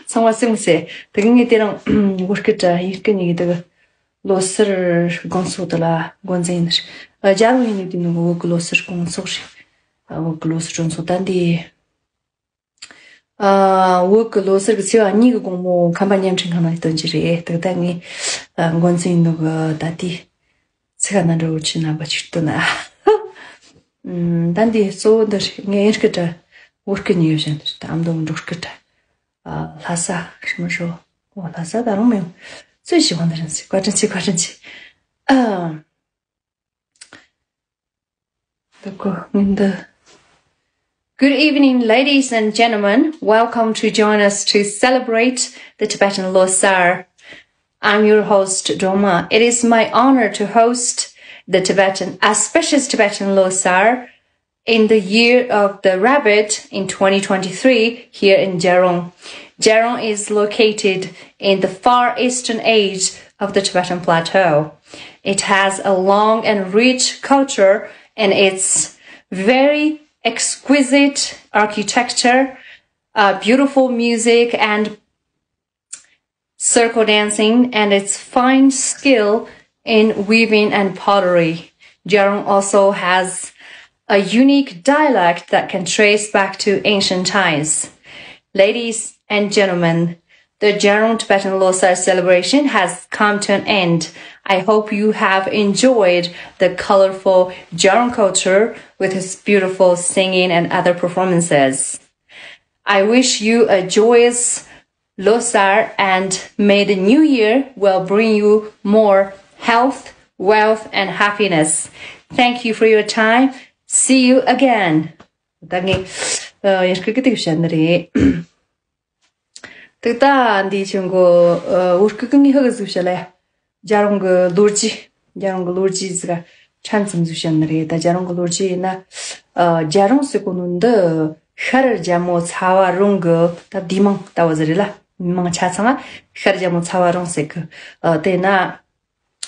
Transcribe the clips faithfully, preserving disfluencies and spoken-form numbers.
ཚང་མ་སེམས་སེ། དེ་གི་ངས་དེ་རིང་བོད་སྐད་དྲ་ཡིན་སྐད་གཉིས་ཀྱི་དེ་གི་ལོ་གསར་དགོང་ཚོགས་དེ་ལ་འགོ་འཛིན་ཡིན་ནི་རེད། རྒྱ་རོང་ཡིན་ནི་དེ་ནི་བོད་གི་ལོ་གསར་དགོང་ཚོགས་རེད། བོད་གི་ལོ་གསར་སྤྲོ་ཚོགས་ད་འདི། ཨ། བོད་ཀྱི་ལོ་གསར་གྱི་ཚེས་པ་གཉིས་ཀྱི་དགོང་མོ་ཁམས་པ་བརྙན་འཕྲིན་ཁང་ནང་སྟོན་གྱི་རེད། དེ་ད་ངས་ཨ། འགོ་འཛིན་ཡིན་ནོ་གི་ད་ལྟའི་ཚིག་ཁ་ན་འགྲོ་བོ་ཆི་རྣམ་པ་ཅིག་སྟོན་ན། ཨམ། ད་འདི་གཙོ་བོ་འདི་རེད། ངས་ཨིན་སྐད་དྲ་བོད་སྐད་གཉིས་ཡོད་བཞིན་དུ་ད་ཨམ་དོ་འབྲོག་སྐད་དྲ། ཨ། ལྷ་ས་ཤི་མ་ཤོ། ཨོ་ལྷ་ས་ད་རུང་མི་ཡོང་། རྩོད་ཞིག་བང་དུ་རིན་ཚིག་བཀའ་དྲིན་ཆེ། བཀའ་དྲིན་ཆེ། ཨ། Good evening, ladies and gentlemen. Welcome to join us to celebrate the Tibetan Losar. I'm your host, Droma. It is my honor to host the Tibetan, auspicious Tibetan Losar in the year of the rabbit in twenty twenty-three here in Jarong. Jarong is located in the far eastern edge of the Tibetan Plateau. It has a long and rich culture, and its very exquisite architecture, uh, beautiful music, and circle dancing, and its fine skill in weaving and pottery. Jarong also has a unique dialect that can trace back to ancient times. Ladies and gentlemen, the Jarong Tibetan Losar celebration has come to an end. I hope you have enjoyed the colorful Jarong culture with its beautiful singing and other performances. I wish you a joyous Losar, and may the new year will bring you more health, wealth, and happiness. Thank you for your time. See you again. ད་ངས་ཡར་སྐད་ཀྱི་དེ་བཤད་ནི་རེད། དེ་ད་འདི་ཆེན་གོ་བོད་སྐད་ཀྱི་ངས་ཧ་གི་ཟིག་བཤད་ལ་ཡ། རྒྱལ་རོང་གི་ལོ་རྒྱུས། རྒྱལ་རོང་གི་ལོ་རྒྱུས་ཟིག་ཕྲན་ཙམ་ཟིག་བཤད་ནི་རེད། ད་རྒྱལ་རོང་གི་ལོ་རྒྱུས་ཡིན་ན། ཨ། རྒྱལ་རོང་ཟེར་གོ་ནོ་འདི་ཤར་རྒྱལ་མོ་ཚ་བ་རོང་གི་ད་སྡེ་དམངས་ལྟ་བུ་ཟིག་རེད་ལ། མི་མང་ཆ་ཚང་ང་ཤར་རྒྱལ་མོ་ཚ་བ་རོང་ཟེར་གི། ཨ། དེ་ན་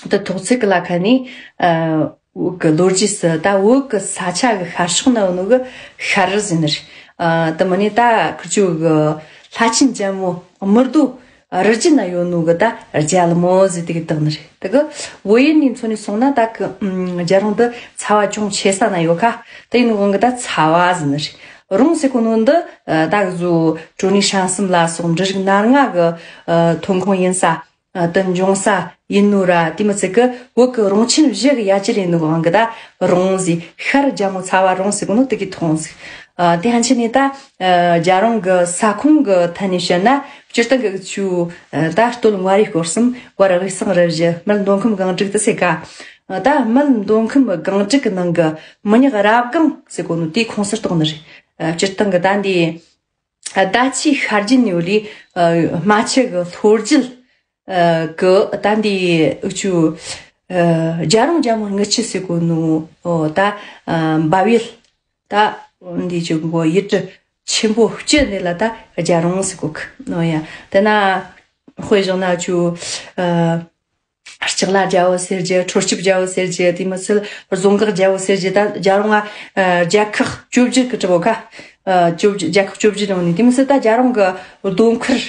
འདི་ཐོག་ཚིག་གི་ལ་ཁ་ནས། ཨ། བོད་གི་ལོ་རྒྱུས་སུ་ད་བོད་གི་ས་ཆ་གི་ཤར་ཕྱོགས་ན་ཡོད་ནོ་གི་ཤར་རི་ཟེར་ནི་རེད། ཨ། དེ་མིན་ནི་ད་ཁི་ཆོ་གི་ལྷ་ཆེན་རྒྱལ་མོ་དམུ་རྡོ་རི་རྒྱུད་ན་ཡོད་ནོ་གི་ད་རྒྱལ་མོ་ཟེར་དེ་གི་བཏགས་ནི་རེད། དེ་གི་བོད་ཡིག་ནས་མཚོན་ནས་སོང་ན་ད་གི་ཨམ། རྒྱལ་རོང་འདི་ཚ་བ་ཅུང་ཆེ་ས་ན་ཡོད་ཁ། དེ་ཡིན་ནོ་གི་ད་ཚ་བ་ཟེར་ནི་རེད། རོང་ཟེར་གོ་ནོ་འདི་ད་གི་གཟོ་ཀྲོ་ནི་ཧྲན་སུམ་ལ་སོགས་འབྲུ་རིགས་སྣ་ལྔ་གི་ཨ། ཐོན་ཁུངས་ཡིན་ས། ཨ། དེ་འབྱུང་ས་ཡིན་ནོ་ར། དེ་མི་ཚད་གི་བོད་གི་རོང་ཆེན་བཞི་གི་ཡ་གྱལ་ཡིན་ནོ་གི་དབང་གི་ད་རོང་ཟེར། ཤར་རྒྱལ་མོ་ཚ་བ་རོང་ཟེར་གོ་ནོ་དེ་གི་ཐོག་ཟིག་ཨ། དེ་ཧན་ཆེ་ནས་ད། ཨ། རྒྱལ་རོང་གི་ས་ཁོངས་གི་ཐད་ནས་བཤད་ན་སྤྱིར་བཏང་གི་ཆུ། ཨ། ད་སྟོད་མངའ་རིས་སྐོར་གསུམ། བར་དབུས་གཙང་རུ་བཞི། སྨད་མདོ་ཁམས་སྒང་དྲུག་ཏུ་ཟེར་ག་ད་སྨད་མདོ་ཁམས་སྒང་དྲུག་གི་ནང་གི་མི་ཉག་རབ་སྒང་ཟེར་གོ་ནོ་དེའི་ཁོངས་སུ་གཏོགས་ནི་རེད། ཨ། སྤྱིར་བཏང་གི་ད་འདི། ཨ། ད་ཆའི་ཤར་རྒྱུད་ནས་ལི། ཨ། རྨ་ཆུ་གི་ལྷོ་རྒྱུད། ཨ། གི་ད་འདི་འུ་ཆོ། ཨ། རྒྱལ་རོང་རྒྱལ་མོ་རྔུལ་ཆུ་ཟེར་གོ་ནོ། ཨོ། ད། ཨ། འབབ་ཡུལ། ད་འདི་ཆུ་གོ་ཡུལ་གྲུ་ཆེན་པོ་བཅུ་ནས་ལ་ད་རྒྱལ་རོང་ཟེར་གོ་གི་ནོ་ཡ། དེ་ན་དཔེ་བཞག་ན་འུ་ཆོ། ཨ། ལྕགས་ལ་རྒྱལ་པོ་ཟེར་རྒྱུ། ཁྲོ་སྐྱབས་རྒྱལ་པོ་ཟེར་རྒྱུ། དེ་མི་ཚད་རྫོང་འགག་རྒྱལ་པོ་ཟེར་རྒྱུ། ད་རྒྱལ་རོང་ང་རྒྱལ་ཁག་བཅོ་བརྒྱད་གི་གྲུབ་བོ་ཁ། བཅོ་བརྒྱད། རྒྱལ་ཁག་བཅོ་བརྒྱད་ཡོང་ནི། དེ་མི་ཚད་ད་རྒྱལ་རོང་གི་རྡོ་མཁར།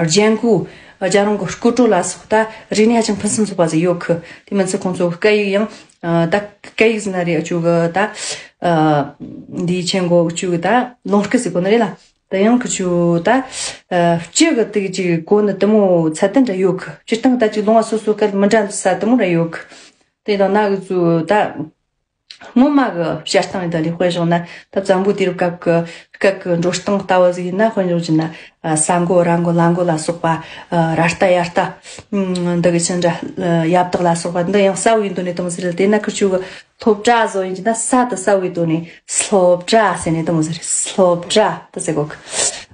རྒྱན་གོས། རྒྱལ་རོང་གི་སྐུ་བྲོ་ལ་སོགས་ད་རིག་གནས་ཧ་ཅང་ཕུན་སུམ་ཚོགས་པ་ཟིག་ཡོད་གི། དེ་མི་ཚད་ཁོང་ཚོ་སྐད་ཡིག་ཡང་ད་སྐད་ཡིག་ཟེར་ན་རེད། འུ་ཆོ་གི་ད་འདིའི་ཆེན་གོ་འུ་ཆོ་གི་ད་ལུང་སྐད་ཟེར་གོ་ནི་རེད་ལ། དེ་ཡང་ཁི་ཆོ་ད། ཨ། སྤྱི་གི་དེ་ཅིག་གོ་ནི་དེ་མོ་ཚད་ལྡན་འདྲ་ཡོད་གི། སྤྱིར་བཏང་ད་ཅིག་ལུང་བ་སོ་སོ་སྐད་མི་འདྲ་ས་དེ་མོ་འདྲ་ཡོད་གི། དེ་དང་ན་གི་ཚུ་ད་སྔོན་མ་གི་བཤད་སྟངས་ཡིན་ད་ལི་དཔེ་བཞག་ན་ད་བཙན་པོ་དུས་རབས་སྐབས་ཀྱི་སྐད་ཀྱི་འགྲོ་སྟངས་ལྟ་བུ་ཟིག་ཡིན་ན། དཔེ་འཇོག་བྱས་ན། ཨ། ས་མགོ་ར་མགོ་ལ་མགོ་ལ་སོགས་པ། ཨ། ར་རྟ་ཡ་རྟ། ཨ། འདི་གི་ཕྱི་འདྲ། ཡ་བཏགས་ལ་སོགས་པ་འདི་ཡང་གསལ་བོ་ཡིན་དོ་ནས་དེ་མོ་ཟིག་རེད། དེ་ན་ཁི་ཆོ་གི་སློབ་གྲྭ་བཟོ་ཡིན་གྱི་ན་ས་དེ་གསལ་བོའི་དོན་ནས་སློབ་གྲྭ་ཟེར་ནས་དེ་མོ་ཟེར། སློབ་གྲྭ་དེ་ཟེར་གོ་གི།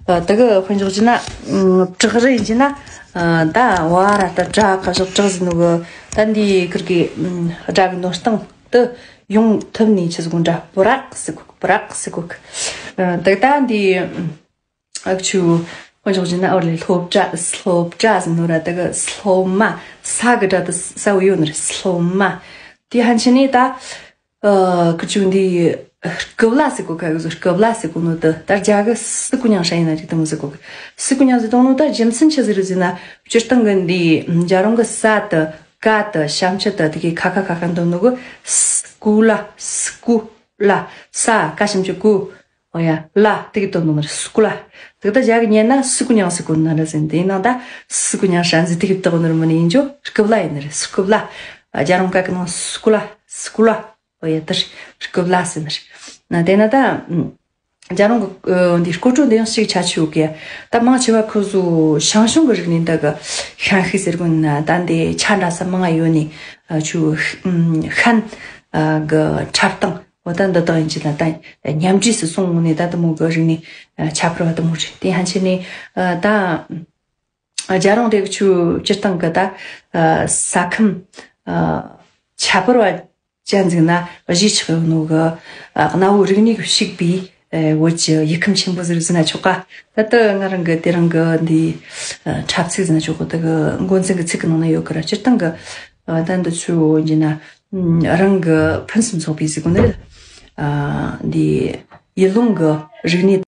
ཨ། དེ་གི་དཔེ་འཇོག་གྱི་ན། ཨམ། བྲག་རི་ཡིན་གྱི་ན། ཨ། ད་བ་ར་ད་བྲག་ག་ཞོག་བྲག་ཟེར་ནོ་གི། ད་འདི་ཁིར་གི། ཨམ། སྒྲ་གི་ནོར་སྟངས་དེ་ཡོང་ཐུབ་ནི་ཆི་ཟིག་འདྲ། བུ་རག་ཟེར་གོ་གི། བུ་རག་ཟེར་གོ་གི། ཨ། དེ་ད་འདི། ཨ། ཁི་ཆོ་དཔེ་འཇོག་བྱས་ན་ཨོ་ལེ། སློབ་གྲྭ། སློབ་གྲྭ་ཟེར་ནོ་ར་དེ་གི་སློབ་མ། ས་གི་སྒྲ་དེ་གསལ་བོ་ཡོད་ནི་རེད། སློབ་མ། དེ་ཧན་ཆེ་ནས་ད། ཨ། ཁི་ཆོ་འདི་ སྐུ་བླ་ཟེར་གོ་ཁ་གི་ཟོ། སྐུ་བླ་ཟེར་གོ་ནོ་དེ་ད་རྒྱ་གི་སི་ཀུ་ཉང་ཧྲ་ཡིན་ན་རིག་དུ་མོ་ཟེར་གོ་གི། སི་ཀུ་ཉང་ཟེར་དང་ནོ་ད་རྒྱུ་མཚན་ཆི་ཟིག་རེད་ཟེར་ན། སྤྱིར་བཏང་གི་འདི་རྒྱ་རོང་གི་ས་དེ་ཀ་དེ་ཞབས་ཀྱུ་དེ་དེ་གི་ཁ་ཁ་ཁ་ཁ་འདོན་ནོ་གི། སྐུ་བླ། སྐུ་བླ། ས་ཀ་ཞབས་ཀྱུ་སྐུ། ཨོ་ཡ། བླ་དེ་གི་དོན་དུ་ནི་སྐུ་བླ། དེ་ད་རྒྱ་གི་ཉན་ན་སི་ཀུ་ཉང་སི་ཀུ་ན་ར་ཟེར། དེ་ནང་ད་སི་ཀུ་ཉང་ཧྲན་ཟེར་དེ་གི་དོན་ནི་མི་ནི་ཡིན་ཅོ། སྐུ་བླ་ཡིན་ནི་རེད། སྐུ་བླ། རྒྱ་རོང་ཁ་གི་ནང་སྐུ་བླ། སྐུ་བླ། ཨོ་ཡ། དེ་སྐུ་བླ་ཟེར་ནི་རེད། ན་དེ་ན་ད་རྒྱ་རོང་གི་འདི་སྐོར་བྲོ་འདི་ཡང་ཞིག་ཆ་ཆེ་ཡོད་གི། ད་མང་ཆེ་བ་ཁོ་ཚོ་ཞང་ཞུང་གི་རིག་གནས་འདི་གི་ཤན་ཤུགས་ཟེར་གོ་ན། ད་འདི་ཆ་འདྲ་ས་མང་ང་ཡོད་ནི་ཆུ་ཤན་གི་འཁྲབ་སྟངས། འོ་ད་འདི་དག་ཡིན་གྱི་ད་ལྟ་མཉམ་འདྲེས་སུ་སོང་ནས་ད་དུ་མོ་གི་རིག་གནས་ཁྱད་པར་བ་དུ་མོ་རེད། དེ་ཧན་ཆེ་ནས་ད་རྒྱ་རོང་དེ་གི་ཆུ་སྤྱིར་བཏང་གི་ད་ས་ཁམས་ཁྱད་པར་བ་ཅན་ཟིག་ན་གཞིས་ཆགས་ཡོད་ནོ་གི། གནའ་བོའི་རིག་གནས་ཀྱི་ཕྱུག་པའི་བོད་ཀྱི་ཡུལ་ཁམས་ཆེན་པོ་ཟིག་ཟེར་ན་ཆོག་ག། ད་ལྟ་ང་རང་གི་དེ་རིང་གི་འདི་འཁྲབ་ཚིག་ཟེར་ན་ཆོག་གི། དེ་གི་འགོ་འཛིན་གི་ཚིག་གི་ནང་ན་ཡོད་གི་ར། སྤྱིར་བཏང་གི་ད་འདི་ཆུ་ཡིན་ན་རང་གི་ཕུན་སུམ་ཚོགས་པའི་ཟེར་གོ་ནི་རེད། འདི་ཡུལ་ལུང་གི་རིག་གནས་